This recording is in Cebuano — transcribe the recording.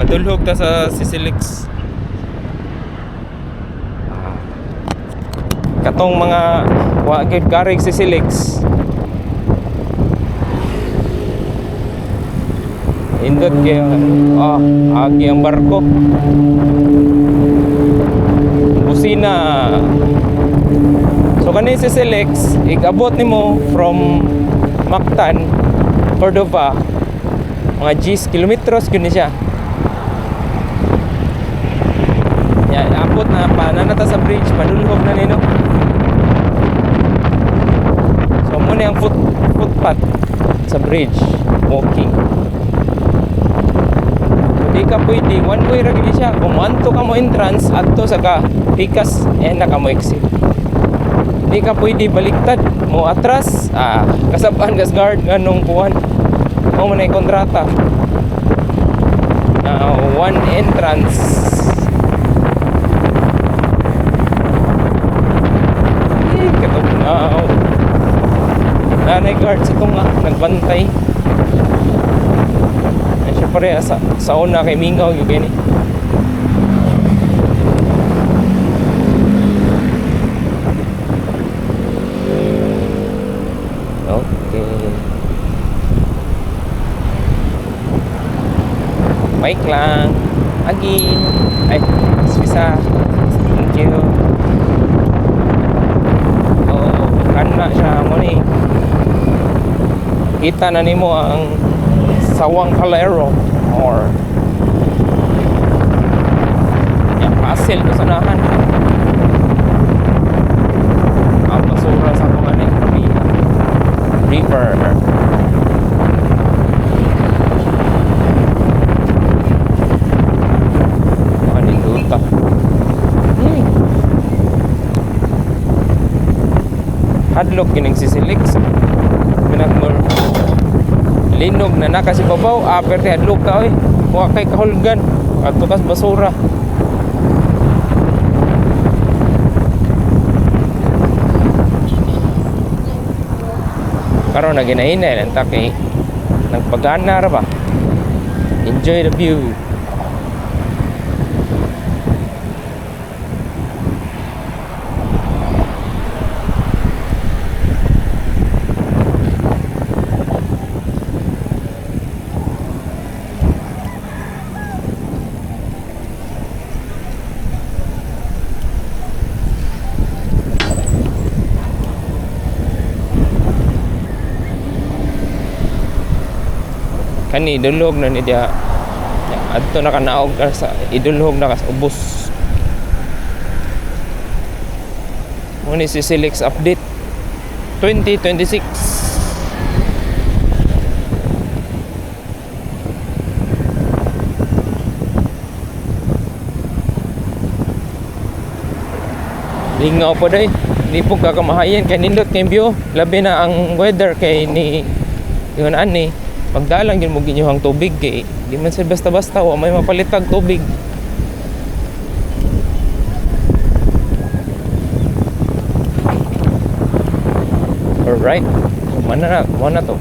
Padulhog ta sa Sicilix. Ah. Katong mga wa gyud karig Sicilix. Indot kay agi ang barko. Busina. So kani si Selex, igabot nimo from Mactan, Cordova, mga 10 kilometros gyud ni siya. Ya, abot na pa na ta sa bridge, padulhog na nino. So mo ni ang footpath sa bridge, walking. So, di ka pwede, one way ra gid siya. Kung moadto ka mo entrance, adto sa ka pikas, eh na ka mo exit. Di ka pwede baliktad mo atras, kasabaan kas guard nganong kuan. Mo man ay kontrata. Na one entrance. Eh, katugnaw. Nanay guard sa tunga, nagbantay. Ay, siya pare sa una kay mingaw gyud kini. Okay. Bike lang. Agi. Ay, excuse. Thank you. Oh, kana siya mo ni. Kita na nimo ang Sawang Calero or ya, pasil ko sa nahan. Ang basura sa akong ano, river. Paninduta. Hadlok kining sisilik. Pinagmur linog na na kasi babaw, perti hadlok ka oy. Wa kay kahulgan. Adto kas basura. Karon na ginahinay lang ta kay nagpagana ra ba. Enjoy the view. Kani idulhog na ni diha. Adto na ka naog ka sa idulhog na ka sa ubos. Mo ni si Silix update 2026. Lingaw pa day. Di po kakamahayan kay nindot kay view. Labi na ang weather kay ni ingon ani. Pagdalang yun mo ginyuhang tubig kay di man sad basta-basta wa may mapalitag tubig. Alright. So, mana na to.